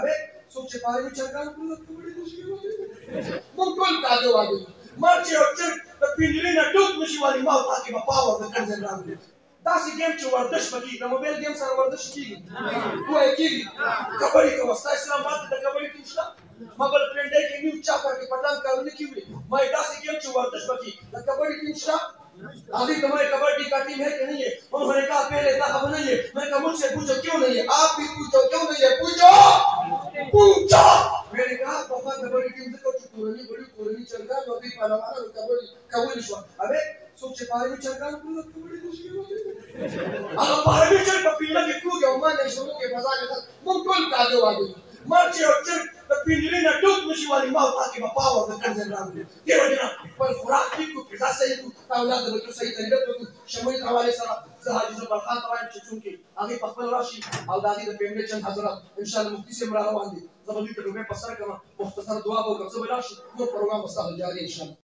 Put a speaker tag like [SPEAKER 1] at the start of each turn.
[SPEAKER 1] ابه څوک چې پاروي چرګان کبډي نشي مونږ ټول کاږه واږه. ما چې یو چرګ د پنجرې نه ټوپ نشي والي، ما او تا کې به پاور د کوم ځای راغلی؟ داسې ګیم چې ورزش پکې، د موبایل ګیم سره ورزش کېږي؟ وایي کېږي. کبډي کوه. ستا اسلام آباد کې د کبډي ټیم شته؟ ما بل پنډۍ کې نیو چاکر کې پټان کارونه کې وي. ما یې داسې ګیم چې ورزش پکې، د کبډي ټیم شته؟ अभी तुम्हारे कबड्डी का टीम है कि नहीं है؟ उन्होंने कहा पहले था، अब नहीं है۔ मैंने कहा मुझसे पूछो क्यों नहीं है؟ आप भी पूछो क्यों नहीं है؟ पूछो पूछो۔ मैंने कहा पप्पा कबड्डी टीम से कुछ کورني غړي، کورني چرګان او دوی پهلوانانو کبډي کولی شوه۔ ابه څوک چې پاروي چرګان کبډي نشي، هغه پاروي چرګ په پینډه کې کوږي او ما نه شروع کې فضا کې مونږ ټول کاږه واږه۔ ما چې یو چرګ د پنجرې نه ټوپ نشي والي، ما او تا کې به پاور د کوم ځای راغلی؟ دې وجې نه خپل خوراک ټیک کړو، غذا صحیح کړو، اولاد د بچو صحیح تربیت وکړو۔ شمعي حوالې سره زه حاجي ظفر خان ته وایم چې چونکې هغې په خپل راشي او د هغې د فیملۍ چند حضرات انشاءالله مفتي صاحب را روان دي، زه به دوی ته ډوډۍ په سر کړم، مختصر دعا به وکړم، زه به لاړ شم، نور پروګرام به ستاسو جاري انشاءالله۔